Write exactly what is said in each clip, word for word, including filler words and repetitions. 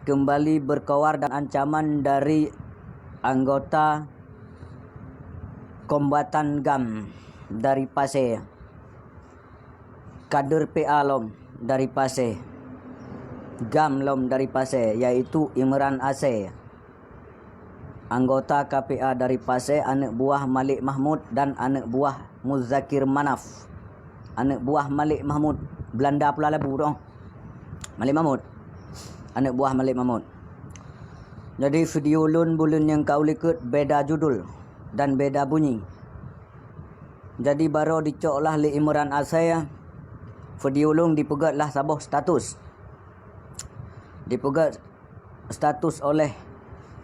Kembali berkoar dan ancaman dari anggota kombatan gam dari Pasé, kader P A lom dari Pasé, gam lom dari Pasé, yaitu Imran Asé, anggota K P A dari Pasé, aneuk buah Malik Mahmud dan aneuk buah Muzakir Manaf. Aneuk buah Malik Mahmud, Belanda pula labu tu. Malik Mahmud. Aneuk buah Malik Mahmud. Jadi video lôn buleuen nyang ka u likot beda judul dan beda bunyi. Jadi baroe dicok lah lé Imran Asé, video lôn dipeugét lah saboh status. Dipeugét status oleh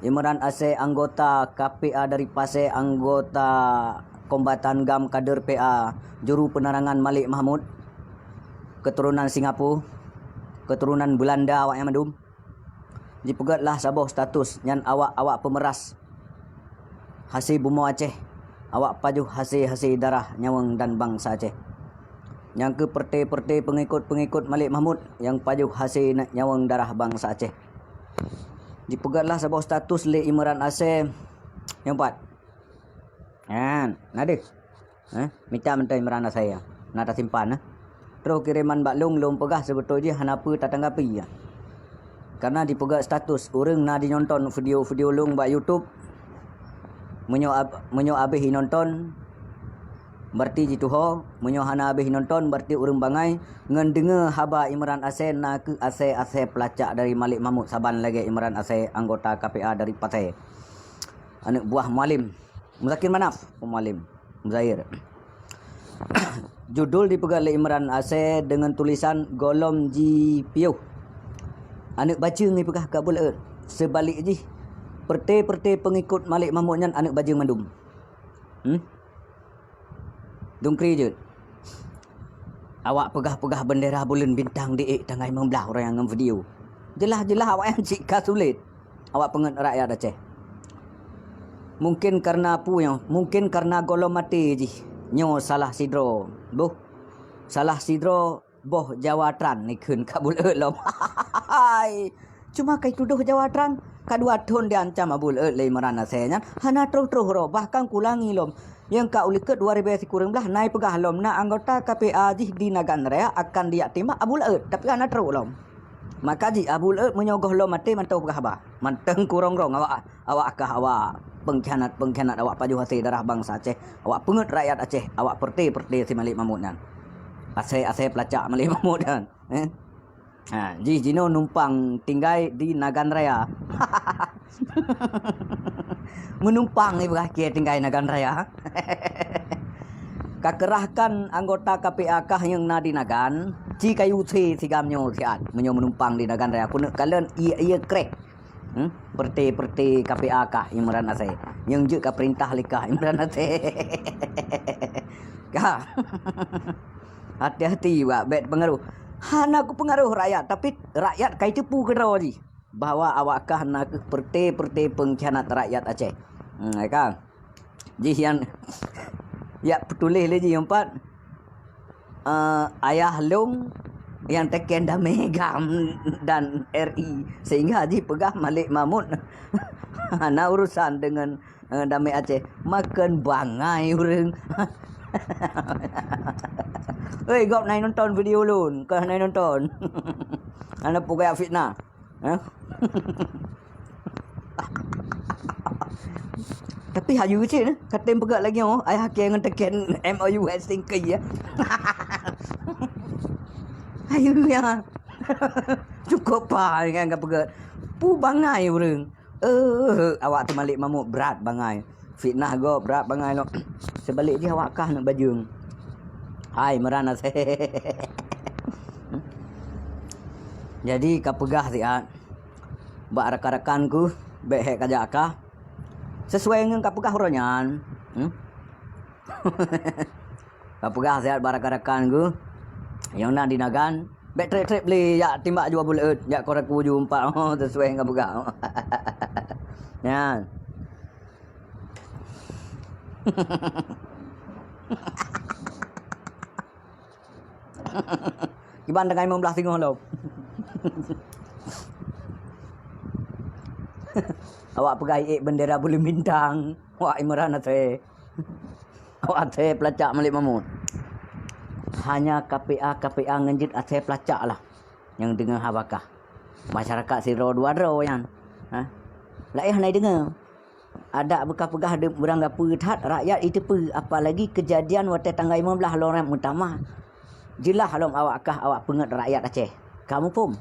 Imran Asé, anggota K P A dari Pasé, anggota kombatan gam kader P A, juru penerangan Malik Mahmud, keturunan Singapura, keturunan Belanda awak nyan mandum. Jipeugét lah saboh status nyan awak-awak peumeurah hasé bumoe Aceh, awak pajoh hasé-hasé darah nyawöng dan bansa Aceh. Nyang keu peureute-peureute peungikot-peungikot Malik Mahmud nyang pajoh hasé na-, nyawöng darah bansa Aceh. Jipeugét lah saboh status lé Imran Asé nyang pat. Nyan, na deuh. Eh, mita mantong Imran Asé, na tasimpan, eh. Troh kireman bak lôn, lôn peugah seubeutôi jih hana peue tatanggapi, ya. Karena jipeugét status, ureuëng na jinonton video-video lôn bak YouTube. Meunyoe ab-, meunyoe abéh inonton, berarti jituho. Meunyoe hana abéh inonton, berarti ureuëng bangai. Ngon deungoe haba Imran Asé, na kheueh asé-asé peulacak dari Malik Mahmud saban lagée Imran Asé, anggota K P A dari Pasé. Aneuk buah Mualim. Muzakir Manaf, Mualim. Muzair. Judul dipeugah lé Imran Asé deungon tulisan gohlom jipiôh. Aneuk bajeueng dipeugah ka buleuet. Seubalek jih, peureute-peureute peungikot Malik Mahmud nyan aneuk bajeueng mandum. Hmm? Dungkri jeuet. Awak peugah-peugah bendera buleuen bintang di ék tanggai meublah ureuëng nyang ngon video. Jeulaih-jeulaih awak nyan cit ka sulet. Awak peungét rakyat Aceh. Mungkin karena peue nyoe? Mungkin karena gohlom maté jih. Nyoe salah sidroe. Boh. Salah sidroe boh Jawa Trans ikheun ka buleuet lom. Hai. Cuma kai tudoh Jawa Trans, ka dua thon diancam Abu Leuet lé Imran Asé nyan, hana troh-troh roh, bahkan kulangi lom. Nyang ka u likot dua ribèe sikureueng blaih na ipeugah lom na anggota K P A jih di Nagan Raya akan dijak timbak Abu Leuet, tapi hana troh lom. Maka jih Abu Leuet meunyoe gohlom maté mantong peugah haba. Mantong kurong-rong awak, awak kah awak pengkhianat-pengkhianat, awak pajoh hasé darah bansa Aceh, awak peungét rakyat Aceh, awak peureté-peureté si Malik Mahmud nyan. Asé-asé peulacak Malik Mahmud nyan. Eh? Ha, jih jinoe numpang tinggai di Nagan Raya. Meunumpang ipeugah keu tinggai Nagan Raya. Kakeurahkan anggota K P A kah nyang na di Nagan, ci kayu se sigam nyoe siat, meunyoe meunumpang di Nagan Raya, keuneuk kalon ié-ié kreh. Hmm? Peureté-peureté K P A kah Imran Asé. Nyang jeuet ka peurintah lé kah Imran Asé. Kah. Hati-hati, wak, bèk pengaruh. Hana kupengaruh rakyat, tapi rakyat kai teupeu keudroe jih bahwa awak kah na kheueh peureté-peureté peungkhianat rakyat Aceh. Hmm, ya kan? Jih nyang, yak peutuléh lé jih empat, eh, ayah lôn nyang teken damé GAM dan R I, sehingga jih peugah Malik Mahmud hana urusan dengan, eh, damé Aceh. Makon bangai ureuëng. Hei, gob na nonton video lôn, kah na nonton. Hana peugah fitnah. Hah? Tapi hayu cit, eh. Katem peugah lagi, oh, ayah keu ngon teken M O U Helsinki, ya. Hayu, ya. Cukup pa dengan ka peugah. Pu bangai ureuëng. Eh, awak tu Malik Mahmud brat bangai. Fitnah gob brat bangai lom. Seubalek jih awak kah neuk bajeueng. Hai, Imran Asé. Jadi, ka peugah siat bak rakan-rakan ku, bèk hék kajak kah. Sesuai ngon ka peugah uroe nyan. Hmm? Ka peugah siat bak rakan-rakan ku, nyang na di Nagan, bèk trép-trép lé jak timbak ju Abu Leuet, jak kora ku ju empat. Oh, sesuai ngon ka peugah. Nyan. Kiban dengan lima belas singoh lom. Awak peugah ék bendera buleuen bintang. Wah, Imran asai. Awak asai peulacak Malik Mahmud. Hanya K P A, K P A ngon jeuet asai peulacak lah. Nyang deungoe haba kah. Masyarakat sidroe dua droe nyan. Ha? Laén hana deungoe. Adak beuka peugah de-, beuranggapeue that, rakyat jiteupeue, apalagi keujadian watée tanggai lima belas lôn rot meutamah. Jeulaih lom awak kah awak peungeut rakyat Aceh. Ka muphom?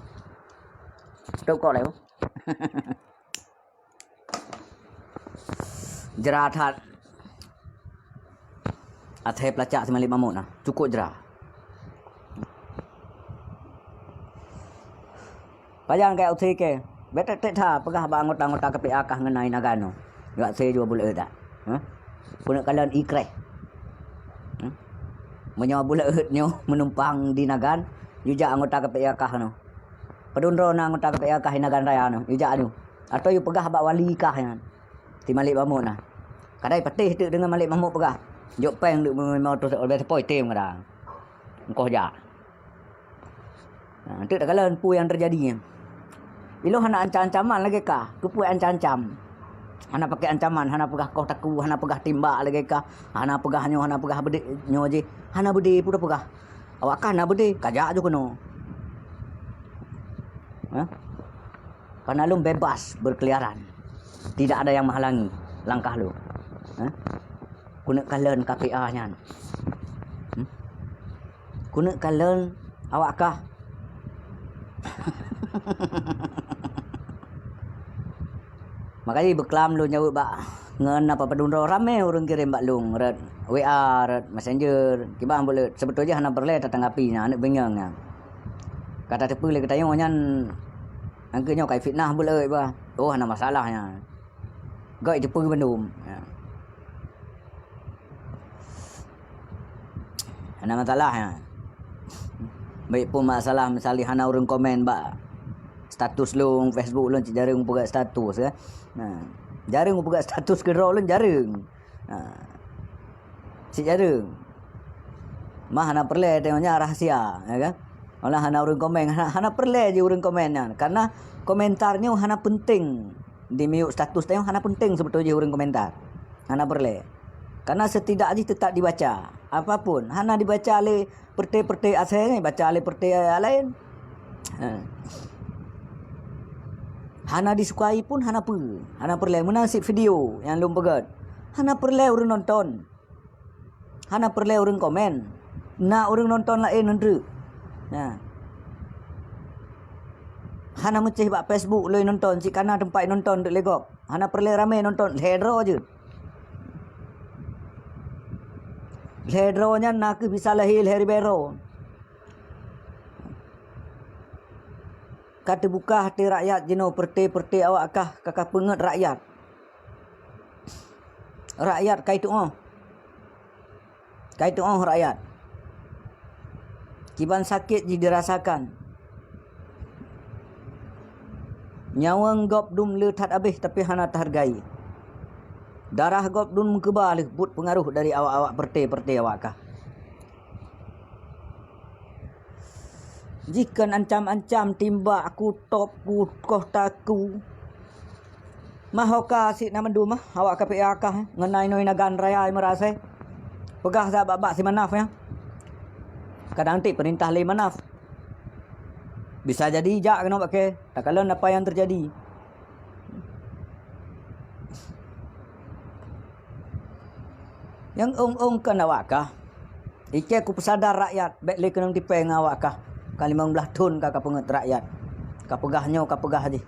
Tokok lé. Jra that. Asai peulacak si Malik Mahmud na. Cukôp jra. Pajan kaya usi ke, betek-tek that peugah bak anggota-anggota K P A kah ngon ai Nagan nyoe. Jok se jua buleut that. Hah? Keuneuk kalon ikreh. Hah? Meunyoe buleut nyoe meunumpang di Nagan, yue jak anggota K P A kah nyoe. Padum droe na anggota K P A kah di Nagan Raya nyoe, yue jak nyoe. Atau yue peugah bak wali kah nyan. Si Malik Mahmud na. Kadai patéh teuk deungon Malik Mahmud peugah. Jok péng deuk lima ratus leubeh seupôt item kadang. Engkoh jak. Ha, teuk takalon peue nyang teujadi nyan. Ilôn hana ancam-ancaman lagée kah. Keupeue ancam-ancam? Hana pakai ancaman, hana peugah koh taku, hana peugah timbak lagée kah, hana peugah nyoe, hana peugah beudé nyoe jih. Hana beudé peue tapeugah. Awak kah na beudé, kajak ju keunoe. Ha? Karena lôn bebas berkeliaran. Tidak ada yang menghalangi langkah lôn. Ha? Keuneuk kalon K P A nyan. Hmm? Keuneuk kalon awak kah. Makajih beuklam lôn jaweueb bak ngon apa padum droe ramé ureuëng kirém bak lôn, rot W A, rot Messenger, kiban buleut. Seubeutôi jih hana peureulée tatanggapi nyan, aneuëk bingong nyan. Ka tateupeue lé geutanyoe nyan, nyang keuh nyoe kai fitnah buleut bah. Oh, hana masalah nyan. Gok jiteupeue bandum. Ya. Hana masalah, ya. Baik pun masalah misalnya hana ureuëng komen bak status lôn, Facebook lôn, cit jareueng peugah status, ya. Nah, jareueng peugah status keudroe lôn, jareueng. Nah, cit jareueng. Mah hana peureulée teuh nyan rahsia, ya kan? Malah hana ureuëng komen, hana, hana peureulée jih ureuëng komen nyan. Karena komentar nyoe hana penting. Di miyueb status tanyoe hana penting seubeutôi jih ureuëng komentar. Hana peureulée. Karena setidak jih teutap dibaca. Apapun, hana dibaca lé peureute-peureute asée, baca lé peureute laén. Ha. Hana disukai pun hana peue. Hana peureulée. Meunan cit video nyang lôn peugét. Hana peureulée ureuëng nonton. Hana peureulée ureuëng komen. Na ureuëng nonton laén ngon treuk. Nah. Hana meucéh bak Facebook lôn nonton, cit kana teumpat nonton treuk lé gob. Hana peureulée ramé nonton, lhée droe jeuet. Lhée droe nyan na kheueh bisa lahé lhée ribée droe. Ka teubuka até rakyat jinoe peureute-peureute awak kah ka, ka peungeut rakyat. Rakyat kai tuoh. Kai tuoh rakyat. Kiban sakét jih dirasakan. Nyawöng gob dum le that abéh tapi hana tahargai. Darah gob dum meukeuba lheueh buet peungaroh dari awak-awak peureute-peureute awak kah. Jikheun ancam-ancam timbak ku top ku koh taku. Mahoka sit na mandum ah, awak K P A kah ngon ai noi Nagan Raya meurasai. Peugah sa bak-bak si Manaf ya. Kadang tik peurintah lé Manaf. Bisa jadi jak keunoe bak kée, takalon apa nyang teujadi. Nyang ong-ong keu awak kah. Ikée kupeusadar rakyat, bék lé keunong tipée ngon awak kah. Ka limong blaih thon ka kapeungeut rakyat. Kapeugah nyoe, kapeugah jih.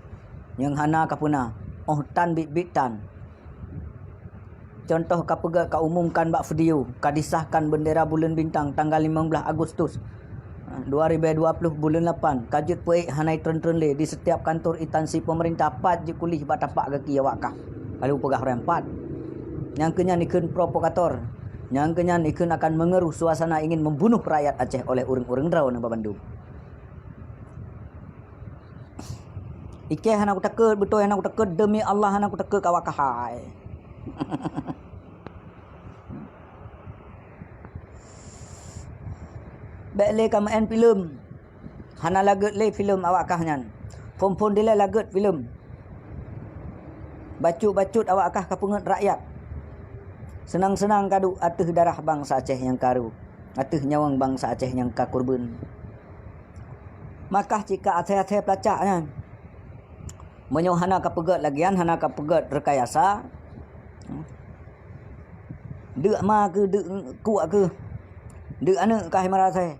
Nyang hana kapeuna, óh tan biet-biet tan. Contoh kapeugah kaumumkan bak video, kadisahkan bendera buleuen bintang tanggal limong blaih Agustus. Dua ribu dua puluh buleuen lapan, ka jeuet peuék hana treun-treun lé di setiap kantor instansi pemerintah pat jeuet kulih bak tapak gaki awak kah. Lalu peugah rempah. Nyang keu nyan ikheun provokator. Nyang keu nyan ikheun akan mengeruh suasana ingin membunuh rakyat Aceh oleh ureuëng-ureuëng droe nibak bandum. Ikée hana kutakot, beutôi hana kutakot, demi Allah hana kutakot kawak kahai. Bék lé ka meu'en filem. Hana laget lé filem awak kah nyan. Phon-phon dilée laget filem. Bacut-bacut awak kah ka peungeut rakyat. Seunang-seunang ka duek ateueh darah bansa Aceh nyang ka rôh, ateueh nyawöng bansa Aceh nyang ka kurban. Makah cit ka asai-asai peulacak nyan. Meunyoe hana ka peugöt lagèe nyan, hana ka peugöt rekayasa, deuk ma keuh, deuk kuak keuh, deuk aneuk kah meurasai.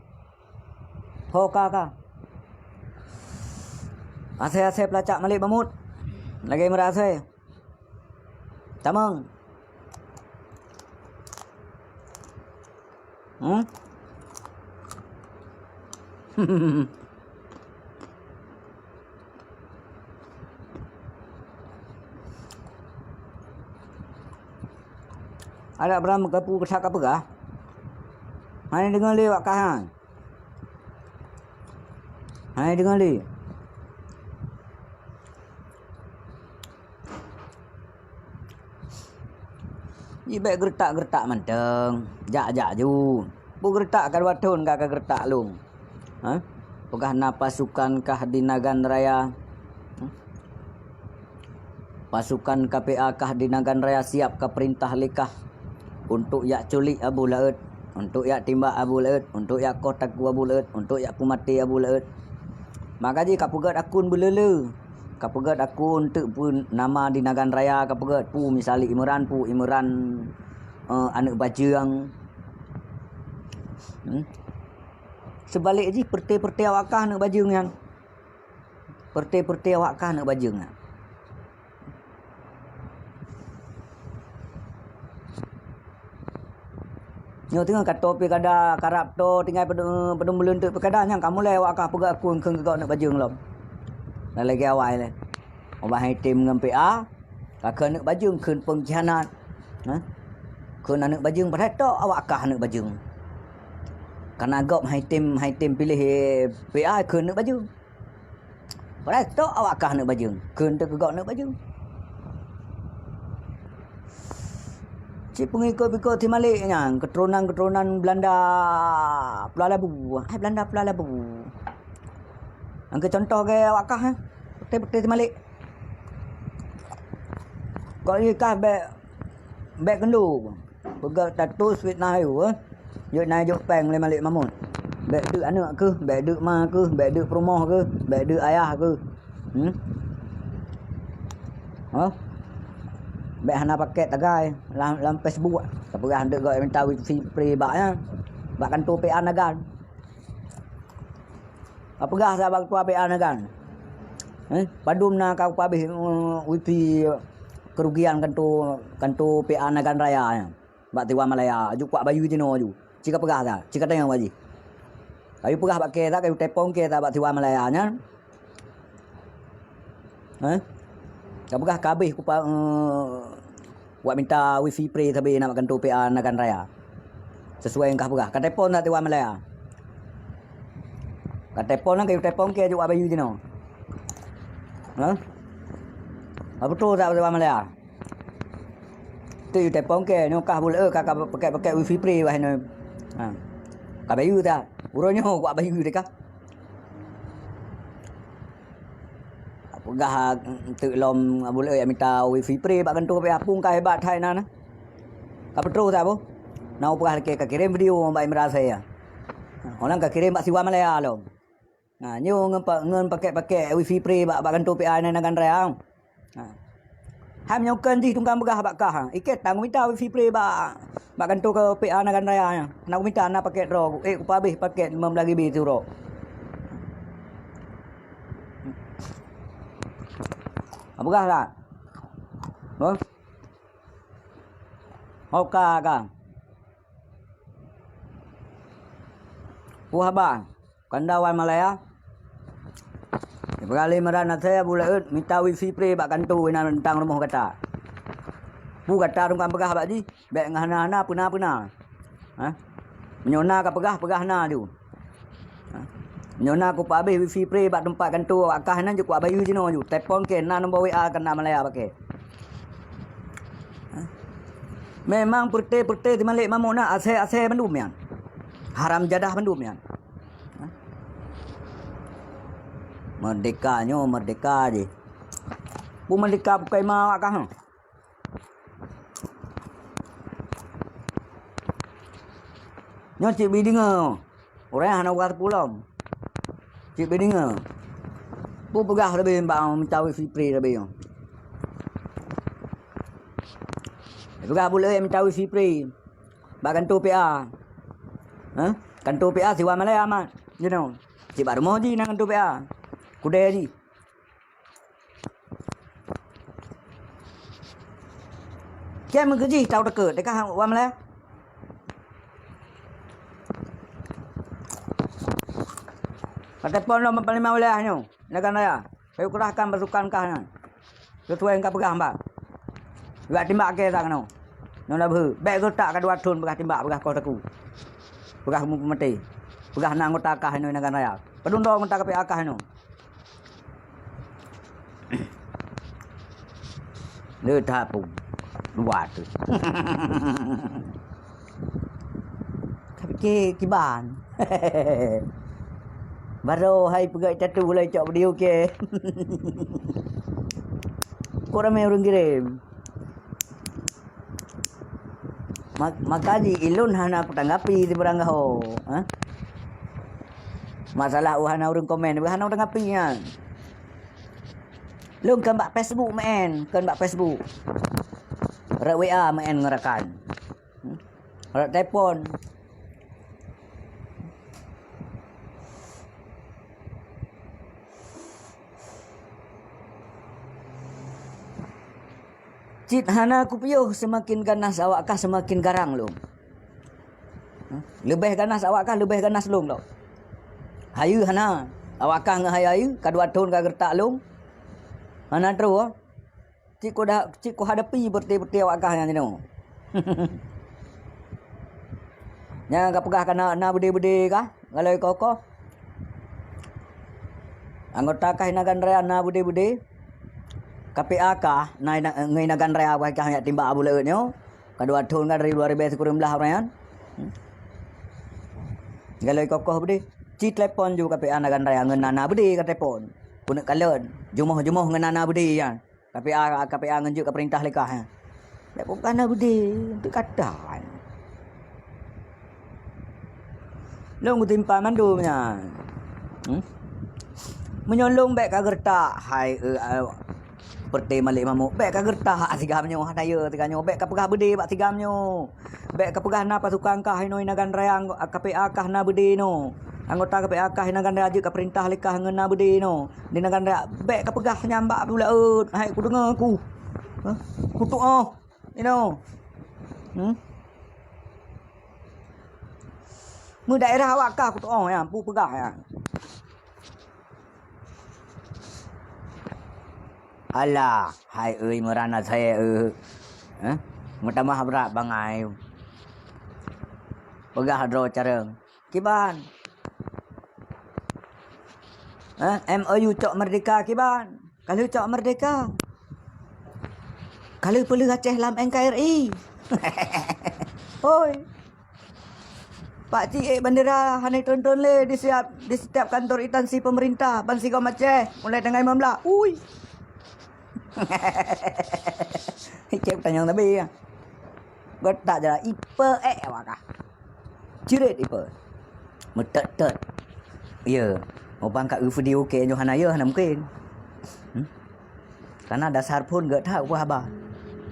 Ho ka ka. Asai-asai peulacak Malik Mahmud. Lagèe meurasai. Tamong. Hmm? Ada berang meukapu keusak ka peugah. Hana deungoe lé wak kah nyan. Hana deungoe lé. Ji bèk geuretak-geuretak mantong, jak-jak ju. Peue geuretak ka dua thon ka, ka geuretak lôn. Ha? Peugah na pasukan kah di Nagan Raya. Ha? Pasukan K P A kah di Nagan Raya siap ka peurintah lé kah untuk jak culik Abu Laôt, untuk jak timbak Abu Laôt, untuk jak koh takue Abu Laôt, untuk jak peumaté Abu Laôt. Maka jih ka peugöt akun beuleu-leu. Ka peugöt akun teuk pun nama di Nagan Raya ka peugöt, pu misali Imran, pu Imran, eh, aneuk bajeueng. Hmm? Seubalek jih peureuté-peureuté awak kah aneuk bajeueng nyan. Peureuté-peureuté awak kah aneuk bajeueng nyan. Nyoe teungoh ka toe pilkada, karab toe tinggai padum, padum buleuen teuk pilkada nyang ka mulai awak kah peugah kheun keu gob aneuk bajeueng lom. Lam lagèe awai lé. Ubak hai tem ngon P A, ka kheun aneuk bajeueng kheun pengkhianat. Ha? Kheun aneuk bajeueng padahai tok awak kah aneuk bajeueng. Karena gob hai tem, hai tem piléh P A kheun aneuk bajeueng. Padahai tok awak kah aneuk bajeueng. Kheun teuh keu gob aneuk bajeueng. Cit peungikot-ikot si Malik nyan, keuturonan-keuturonan Belanda Pulau Labu. Hai Belanda Pulau Labu. Nyang keu contoh gaya awak kah, eh. Beutôi-beutôi si Malik. Kok jih kah bèk, bèk keundo. Peugah status fitnah ayue, eh. Jeuet na jok péng lé Malik Mahmud. Bèk deuk aneuk keuh, bèk deuk ma keuh, bèk deuk peurumoh keuh, bèk deuk ayah keuh. Hmm? Hah? Bèk hana paket tagai lam, lam Facebook. Tapeugah deuk gob minta wifi free bak nyan. Bak kantô P A Nagan. Tapeugah sa bak kantô P A Nagan. Eh, padum na ka kupabéh, eh, wifi kerugian kantô, kantô P A Nagan Raya nyan. Bak Tiwan Malaya, aju kuak bayeue jinoe aju. Ci ka peugah that, ci ka tanyong bak jih. Kayu peugah bak kèe that, kayu tepong kèe that bak Tiwan Malaya nyan. Hah? Ka peugah ka habéh kupa-, eh, wak minta wifi free sabe na bak kantô P A Nagan Raya. Sesuai nyang ka peugah. Ka tepong that Tiwan Malaya. Ka tepong nyan kayu tepong kèe aju wak bayeue jinoe. Hah? Ka beutôi that Tiwan Malaya. Tu tepong kèe nyoe kah buleue ka, ka paket-paket wifi free wah nyoe. Ha. Ka bayeue that. Uroe nyoe kuak bayeue teuh kah. Peugah, teuk lom buleue jak mita wifi free bak kantô P A pun ka hebat that inan. Ka peutroh that boh. Na peugah lakèe ka kirém video bak Imran saya. Orang ka kirém bak Tiwan Malaya lom. Ha, nyoe ngon pa-, ngon paket-paket wifi free bak, bak kantô P A Nagan Raya. Ha. Hai meunyoe kon jih tungkang peugah bak kah, ha. Ikét tanggông mita wifi free bak, bak kantô keu P A Nagan Raya nyan. Na kumita na paket droe, eh, kupabéh paket limong blaih ribu siuroe. Ha, peugah lah. Boh. Ho ka, ka. Peue haba? Kanda wan Malaya. Ibrahim Imran Nasir Abu Laôt mita wifi free bak kantô inan reuntang rumoh gata. Peue gata dong ka peugah bak jih? Bèk ngon hana-hana, peuna-peuna. Ha? Meunyoe na ka peugah, peugah na ju. Ha? Meunyoe na kupabéh wifi free bak teumpat kantô awak kah nyan ju kuak bayeue jinoe ju. Tepong kèe na nombor W A Kanda Malaya paké. Ha? Memang peureuté-peureuté si Malik Mahmud na asèe-asèe bandum nyan. Haram jadah bandum nyan. Ha? Merdeka nyoe merdeka jih. Peue meurdeka bukai ma awak kah? Nyoe cit beudeungoe. Ureueng hana uroe teupulom. Cit beudeungoe. Peue peugah leubeh bak meucawi sipri leubeh nyoe. Peugah buleue meucawi sipri. Bak kantô P A. Hah? Kantô P A siwa malée amat. Jinoe. Cit bak rumoh jih na kantô P A. Kudée jih. Kian meukeujih tau teukeue, teuka wan malée. Pateupon lom panglima wilayah nyoe, Nagan Raya. Payah kurahkan pasukan kah nyan. Sesuai nyang ka peugah mbak. Bak timbak keu tak keunoe. Nyoe na beuhe. Bèk geutak ka dua thon peugah timbak, peugah koh teukue. Peugah meumaté. Peugah na anggota kah inoe Nagan Raya. Padum droe anggota K P A kah inoe. Le that pun dua tu. Ka pike kiban. Baru hai peugah tatu lai cok video ke. Kok ramai ureueng kirim. Ma-, maka jih ilôn hana kutanggapi sibarang gaho, ha? Masalah u hana ureueng komen, hana kutanggapi nyan. Lôn kon bak Facebook meu'en, kon bak Facebook. Rot W A meu'en ngon rakan. Hmm? Rot telepon. Cit hana kupiôh, seumaken ganas awak kah seumaken garang lôn. Leubeh ganas awak kah, leubeh ganas lôn lom. Hayeue hana, awak kah ngon hayeue, ka dua thon ka geuretak lôn. Hana troh. Cit kuda-, cit kuhadapi beureuti-beureuti awak kah nyan jinoe. Nyang ka peugah ka na, na beudé-beudé kah, galoi koh-koh. Anggota kah Nagan Raya na beudé-beudé. K P A kah na, na, ngon Nagan Raya kah jak timbak Abu Laôt nyoe. Ka dua thon kan dari dua ribèe sikureueng blah uroe nyan. Hmm. Galoi koh-koh beudé. Cit telepon ju K P A Nagan Raya ngon na, na beudé ka telepon. Keuneuk kalon. Jumoh-jumoh ngon na, na beudé nyan. K P A, K P A ngon jeuet ka peurintah lé kah nyan. Bèk peugah na beudé, untuk kata. Lôn kutimpa mandum nyan. Hmm? Meunyoe lôn bèk ka geuretak, hai, eh, eh, Peureté Malik Mahmud, bèk ka geuretak siga meunyoe, hana yö siga nyoe, bèk ka peugah beudé bak siga meunyoe. Bèk ka peugah na pasukan kah inoe Nagan Raya, K P A kah na beudé inoe. Anggota K P A kah Nagan Raya jeuet ka peurintah lé kah ngon na beudé inoe. Di Nagan Raya, bèk ka peugah nyan bak Abu Laôt, hai kudeungoe ku. Hah? Kutu'oh. Inoe. Hmm? Meudaerah awak kah kutu'oh nyan, peue peugah nyan. Alah, hai ơi, meuran asèe, eh. Eh? Meutamah brat bangai. Peugah droe carông. Kiban. Eh, M O U cok merdeka kiban. Ka lheueh cok merdeka. Ka lheueh peulheueh Aceh lam N K R I. Hoi. Pak Cik, eh, bendera hana tron-tron lé di setiap, di setiap kantor instansi pemerintah, ban sigom Aceh, mulai tanggai lima belas. Ui. Cek tanyong tabi, ya. Geutak jalan, ipe, eh, awak kah. Cirit ipe. Meutet-tet. Ya. Ubang ka eu video ke nyoe hana ya, hana mungkin. Hmm? Karena dasar phon geuh that ubah haba.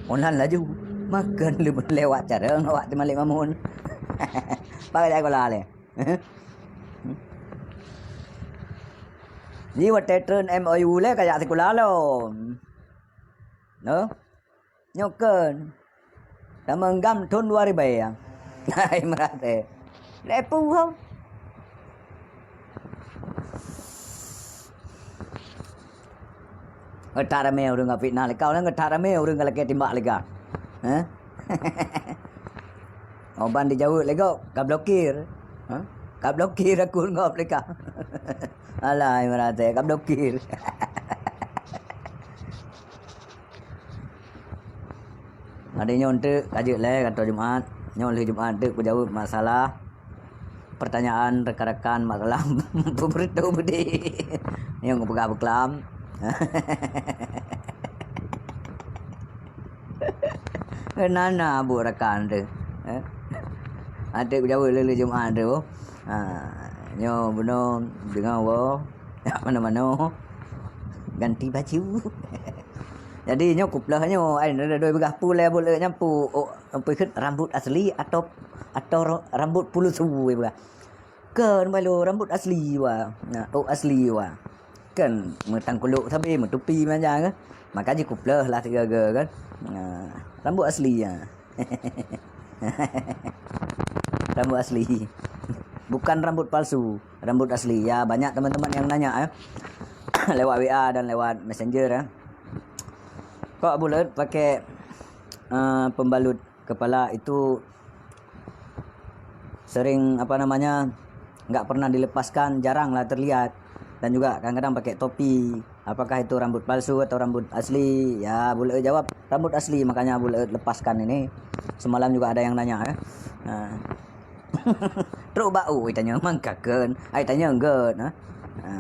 Online laju. Makan lewat cara awak Teumalik Mamun. Pakai dah sekolah leh. Ji watèe treun M O U lé kajak sikula lom. No? Nyoe kön. Tameunggam thon dua ribèe. Hai meuraté. Lé puhông. Ngeuthat ramé ureueng ka fitnah lé kau, ngeuthat ramé ureueng ka lakèe timbak lé kah. Hah? Oban dijaweueb lé gob, ka blokir. Hah? Ka blokir akun gob lé kah. Alah, meuraté, ka blokir. Hari nyoe teuk ka jeuet lé kantor Jumat. Nyoe lheueh Jumat teuk kujaweueb masalah pertanyaan rekan-rekan masalah peubeureutoh beudé. Nyang peugah beuklam. Nana buet rakan tu. Eh? Até kujaweueb lé Jumat tu. Ha, nyoe bunoe deungoe woe. Mano-mano. Ganti baju. Jadi nyoe kupleh nyoe, ai, doi peugah pu lé buet nyan pu, oh, pu ikheun rambut asli atau, atau rambut pulusu peugah. Kan balo rambut asli wa. Nah, oh asli wa. Kan meutangkulok sabe, meutupi macam kan. Maka jikupleh lah tiga-tiga kan. Nah, rambut asli ya. Rambut asli. Bukan rambut palsu, rambut asli. Ya, banyak teman-teman yang nanya eh. Lewat W A dan lewat messenger eh. Kok bulat pakai uh, pembalut kepala itu sering apa namanya nggak pernah dilepaskan, jarang lah terlihat, dan juga kadang-kadang pakai topi. Apakah itu rambut palsu atau rambut asli? Ya, bulat jawab rambut asli, makanya bulat lepaskan ini. Semalam juga ada yang nanya eh. Ha. Trok bak u tanya mangkaken, ai tanya enggak ha. Ha,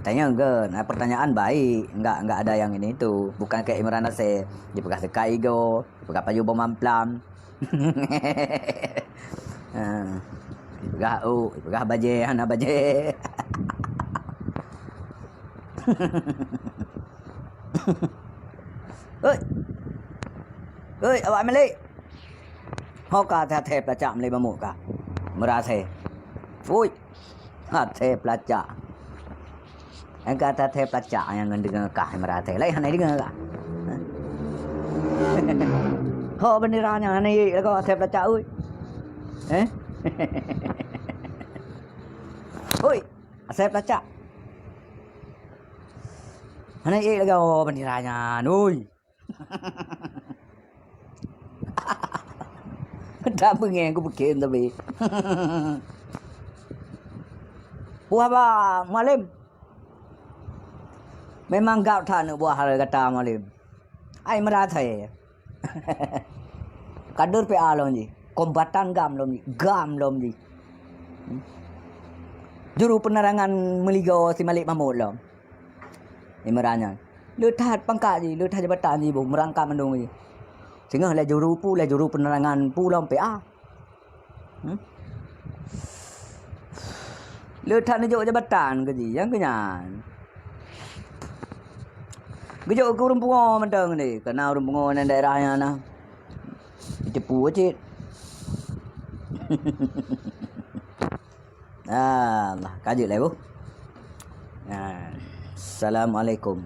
tanya enggak ha. Pertanyaan baik, enggak enggak ada yang ini tu. Bukan kayak Imran Nasir, dia pegang sekat ego, dia pegang payung boh mamplam. Ha. Peugah u, peugah bajée, hana bajée. Oi. Oi, awak Melik. Ho ka that-that pelacak Melik Mamut ka. Meurasai. Oi. Até peulacak. Nyang ka até peulacak nyang ngon deungoe kah meuraté. Laén hana deungoe kah? Ho bendera nyan hana yek lagoe até peulacak ui. Eh? Ui, até peulacak. Hana yek lagoe bendera nyan ui. Tak beungéh aku peugah tapi. Wah ba Mualem. Memang gap that aneuk buah hai gata Mualem. Ai meuratai. Kader P A lom jih, kombatan gam lom jih, gam lom jih. Juru penerangan meuligoe si Malik Mahmud lom. Imran nyan. Le that pangkat jih, le that jabatan jih boh meurangkap mandum jih. Singoh lé juru pu, lé juru penerangan pu lom P A. Hmm? Le that neujok jabatan keu jih, nyang keu nyan. Geujok keu ureuëng pungo mantong ni, keu na ureuëng pungo nyan daerah nyan na. Jiteupue cit. Alah, ka jeuet lé boh. Nah, assalamualaikum.